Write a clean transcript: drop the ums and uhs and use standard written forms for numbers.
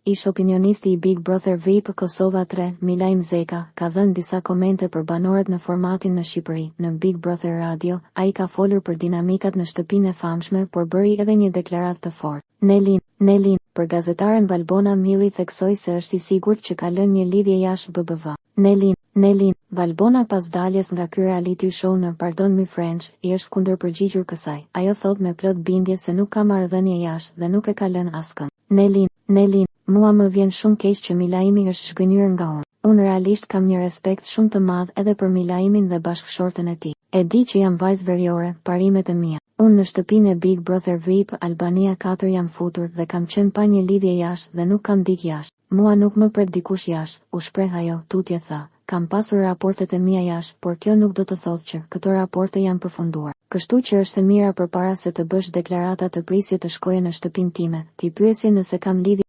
Ish-opinionisti i Big Brother VIP Kosova 3, Milaim Zeka, ka dhënë disa komente për banorët në formatin në Shqipëri. Në Big Brother Radio, ai ka folur për dinamikat në shtëpinë e famshme por bëri edhe një deklaratë të fortë. Nelin, Nelin, për gazetaren Valbona Mhilli theksoi se është i sigurt që ka lënë një lidhje jashtë BBV. Nelin, Nelin, Valbona pas daljes nga ky reality show në Pardon My French, i është kundërpërgjigjur kësaj. Ajo thotë me plot bindje se nuk ka marrëdhënie jashtë dhe nuk e ka lënë askënd. Nelin, Nelin, mua më vjen shumë keq që Milaimi është zhgënjyer nga unë. Unë realisht kam një respekt shumë të madh edhe për Milaimin dhe bashkëshorten e tij. E di që jam vajzë veriore, parimet e mia. Unë në shtëpinë e Big Brother VIP Albania 4 jam futur dhe kam qenë pa një lidhje jashtë dhe nuk kam dikë jashtë. Mua nuk më pret dikush jashtë, u shpreh ajo, tutje tha. Kam pasur raportet e mia jashtë, por kjo nuk do të thotë që, këto raporte janë përfunduar. Kështu që është e mira përpara se të bësh deklarata të prisje të shkoje në shtëpinë time, t'i pyesje nëse kam lidhje.